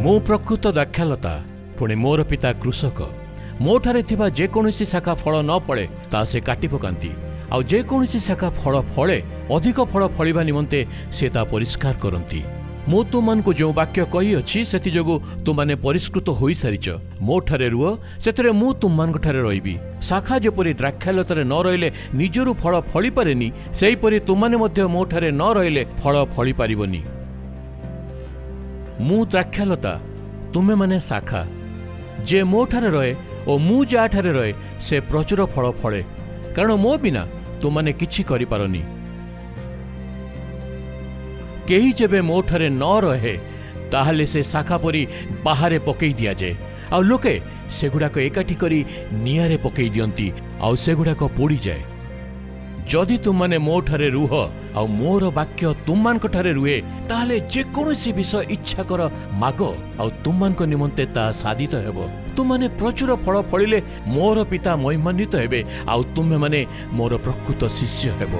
ମୁଁ ପ୍ରକୃତ ଦ୍ରାକ୍ଷାଲତା, ପୁଣି ମୋର ପିତା କୃଷକ। ମୋଠାରେ ଥିବା ଯେକୌଣସି ଶାଖା ଫଳ ନ ଫଳେ, ତା ସେ କାଟି ପକାନ୍ତି, ଆଉ ଯେକୌଣସି ଶାଖା ଫଳ ଫଳେ, ଅଧିକ ଫଳ ଫଳିବା ନିମନ୍ତେ ସେ ତା ପରିଷ୍କାର କରନ୍ତି। ମୁଁ ତୁମମାନଙ୍କୁ ଯେଉଁ ବାକ୍ୟ କହିଅଛି, ସେଥିଯୋଗୁଁ ତୁମାନେ ପରିଷ୍କୃତ ହୋଇସାରିଛ। ମୋଠାରେ ରୁହ, ସେଥିରେ ମୁଁ ତୁମମାନଙ୍କଠାରେ ରହିବି। ଶାଖା ଯେପରି ଦ୍ରାକ୍ଷାଲତାରେ ନ ରହିଲେ ନିଜରୁ ଫଳ ଫଳିପାରେନି, ସେହିପରି ତୁମାନେ ମଧ୍ୟ ମୋଠାରେ ନ ରହିଲେ ଫଳ ଫଳିପାରିବନି। ମୁଁ ଦ୍ରାକ୍ଷାଲତା, ତୁମେମାନେ ଶାଖା। ଯେ ମୋଠାରେ ରହେ ଓ ମୁଁ ଯାହାଠାରେ ରହେ, ସେ ପ୍ରଚୁର ଫଳ ଫଳେ, କାରଣ ମୋ ବିନା ତୁମାନେ କିଛି କରିପାରନି। କେହି ଯେବେ ମୋଠାରେ ନ ରହେ, ତାହେଲେ ସେ ଶାଖା ପରି ବାହାରେ ପକେଇ ଦିଆଯାଏ, ଆଉ ଲୋକେ ସେଗୁଡ଼ାକ ଏକାଠି କରି ନିଆଁରେ ପକେଇ ଦିଅନ୍ତି, ଆଉ ସେଗୁଡ଼ାକ ପୋଡ଼ିଯାଏ। ଯଦି ତୁମମାନେ ମୋଠାରେ ରୁହ ଆଉ ମୋର ବାକ୍ୟ ତୁମମାନଙ୍କଠାରେ ରୁହେ, ତାହେଲେ ଯେକୌଣସି ବିଷୟ ଇଚ୍ଛା କର, ମାଗ, ଆଉ ତୁମମାନଙ୍କ ନିମନ୍ତେ ତାହା ସାଧିତ ହେବ। ତୁମମାନେ ପ୍ରଚୁର ଫଳ ଫଳିଲେ ମୋର ପିତା ମହିମାନ୍ୱିତ ହେବେ, ଆଉ ତୁମେମାନେ ମୋର ପ୍ରକୃତ ଶିଷ୍ୟ ହେବ।